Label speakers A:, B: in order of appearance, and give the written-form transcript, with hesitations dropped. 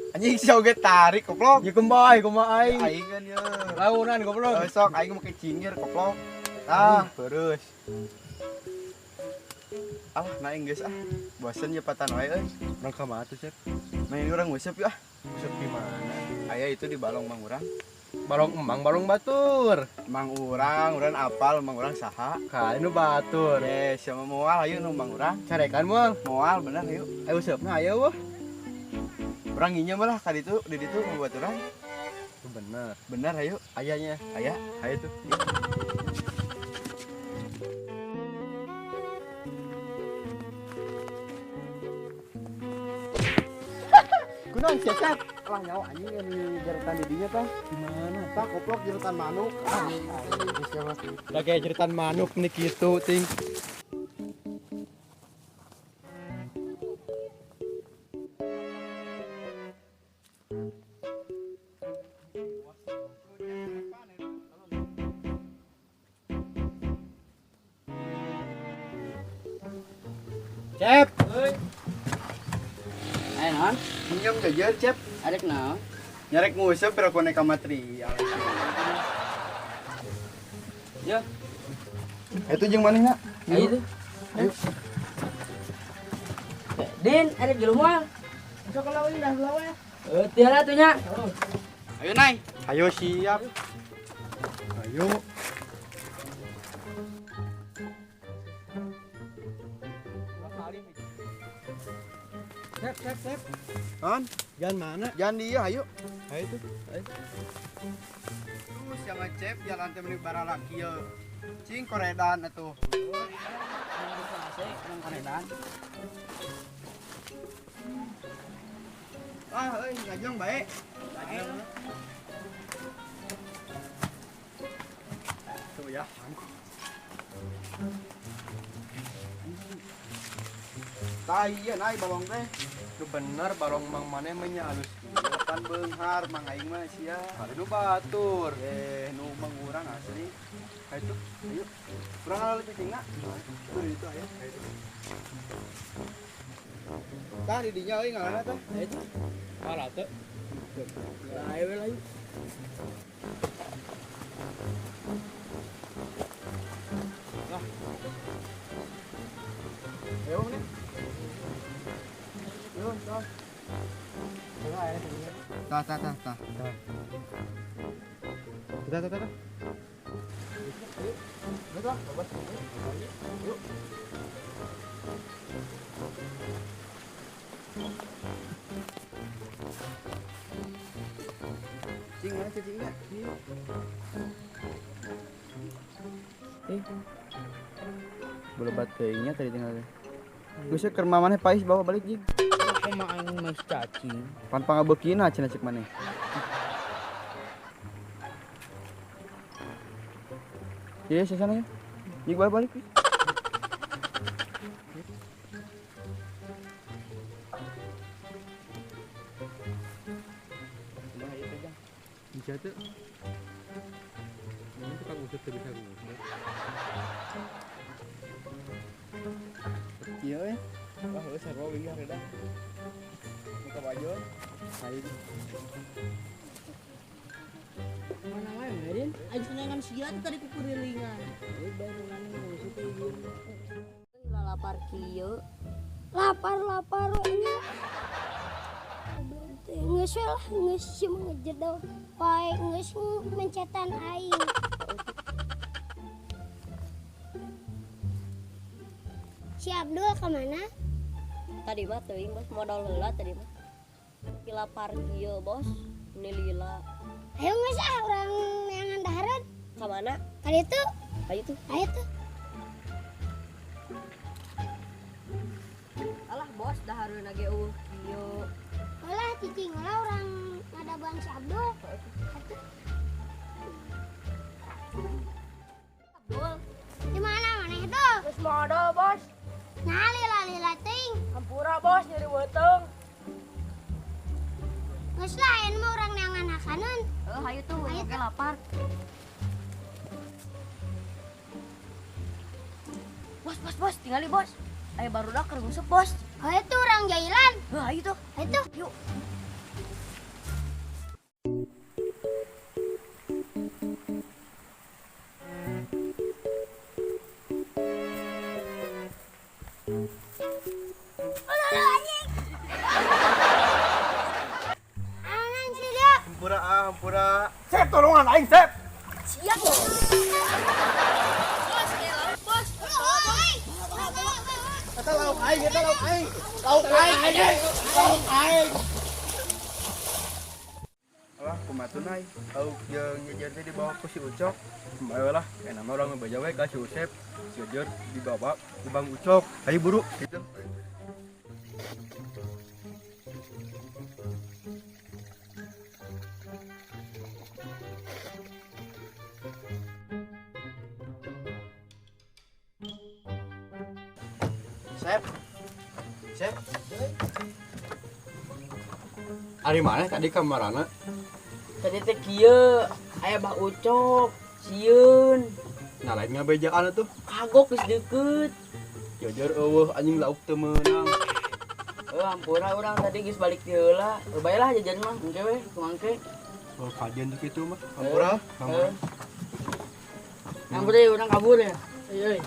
A: Anjing sia oge tarik goblok.
B: Ya kumaha kumaha aing.
A: Aing kan ya.
B: Launan goblok.
A: Oh, sok aing make cingir goblok. Ah, terus. Alah, naik geus ah. Bosen nyepatan wae euy.
B: Urang ka mana tuh, Cep?
A: Main urang nguseup yuk ah.
B: Nguseup di mana?
A: Aya itu di balong mang urang.
B: Balong emang, balong batur.
A: Mang urang, urang apal mang urang saha?
B: Ka nu batur.
A: Eh, siapa moal ayo nu mang urang.
B: Carekan moal.
A: Moal bener ayo.
B: Ayo useupna ayo wah.
A: Urang nginjem lah ka ditu, di ditu buat urang.
B: Bener.
A: Bener ayo.
B: Ayahnya.
A: Aya.
B: Ayo tuh.
A: Kunaon sia Cep? Alah nyawa anjing di jarutan di dinya tah.
B: Di mana?
A: Tah goblok jarutan manuk. Ah,
B: Lah kayak jeritan manuk nih gitu ting. Cep,
C: euy. Ayo naon?
A: Minjem jajan Cep.
C: Arek naon?
A: Nyarek nguseup pira koneka material.
C: Ya.
A: Itu jeung manehna?
C: Ayo tuh.
A: Ayo.
C: Din, arek jero moal.
D: Sok lawe dah lawe.
C: Eh, tiara tuh nya.
A: Ayo Nay. Ayo siap.
B: Ayo. Cep, cep, cep.
A: Non,
B: Jangan mana?
A: jangan dia, ayo.
B: Ayo tuh. Ayo.
A: Terus yang ngecep jalan teh meuni baralaki ye. Cing koredan atuh.
C: Koredan.
A: Ah, euy, ngajeng bae. Tuh ya. Tah ieu nay balong teh.
B: Lu bener balong mang maneh mah nya alus kieu.
A: Pan beunghar mang aing mah sia.
B: Kali nu batur.
A: Eh, nu mang urang asli.
B: Ayo tuh.
A: Ayo. Urang halal cicingna. Tuh di ditu aya.
B: Ayo tuh.
A: Tah di dinya euy ngalana tah.
C: Ayo tuh.
B: Parah tuh.
C: Ayo we lah yuk.
A: Lah. Ayo nih. Ayo, tah. Tah, tah, tah, tah.
B: Tah, tah, tah, tah.
A: Ayo. Ayo, tah, babas. Yuk. Cing, mana cicingnya?
C: Eh,
A: Belebat teuingnya tadi tinggal. Geus keur maneh pais bawa balik jing.
C: Kumaha aing mais cacing.
A: Pan pangabeukina cenah cek maneh. Iya, sana ya. Jing bawa balik.
B: Bisa tuh. Ini tukang usut tuh bisa ngusut.
A: Iya ya. Wah, geus sarua winggah reda. Muka baju.
B: Ayo.
D: Mana wae Merin? Aing senengan sia teh tadi kukurilingan.
C: Euy, barengan ngusut teh ieu.
E: Lah lapar kieu.
F: Lapar-lapar nya. Geus we lah, geus sia mah ngejedog wae, geus mencetan aing. Si Abdul kemana?
E: Tadi mah teuing bos, modal heula tadi mah. Ki lapar kieu bos, ini lila.
F: Ayo geus ah urang neangan dahareun.
E: Ka mana?
F: Ka ditu.
E: Ayo tuh.
F: Ayo tuh.
E: Alah bos, dahareun ge eueuh kieu.
F: Ulah cicing ulah urang ngadaban si Abdul. Atuh.
E: Abdul,
F: Di mana maneh tuh?
D: Geus modal bos.
F: Nah lila-lila teuing.
D: Hampura bos nyeri beuteung.
F: Geus lah ayeuna mah urang neangan hakaneun.
E: Heuh, hayu tuh,
F: Hayu
E: oke
F: tuh.
E: lapar. Bos, bos, bos, tinggali bos. Aya barudak keur nguseup, Bos.
F: Ayo tuh orang jailan.
E: Heuh, ayo tuh.
F: Ayo tuh.
E: Yuk.
F: Aduh, anjing. Anang sih dia.
A: Hampura ah, hampura.
B: Sep, tolongan aing, Sep.
E: Siap. Bos, bos.
A: Eta lauk aing, eta lauk aing. Lauk aing, anjing. Lauk aing. Alah, kumaha tunai? Lauk jeung jajan teh dibawa ku si Ucok. Ayo lah, enak mah urang ngebeja we ka si Usep. Si Jejer dibawa ku Bang Ucok. Ayo buru gitu. Sep. Sep.
B: Ari mana tadi kamarana?
C: Tadi teh kieu aya Bah Ucok, sieun.
B: Nah lain ngabejaan atuh.
C: Kagok geus deukeut.
B: Jujur eueuh anjing lauk teu meunang.
C: Eh, hampura urang tadi geus balik ti heula. Bae lah jajan mah, engke we, kumangke.
B: Oh, kajian tuh kitu mah. Hampura, hampura.
C: Hampura urang kabur ya. Ayo.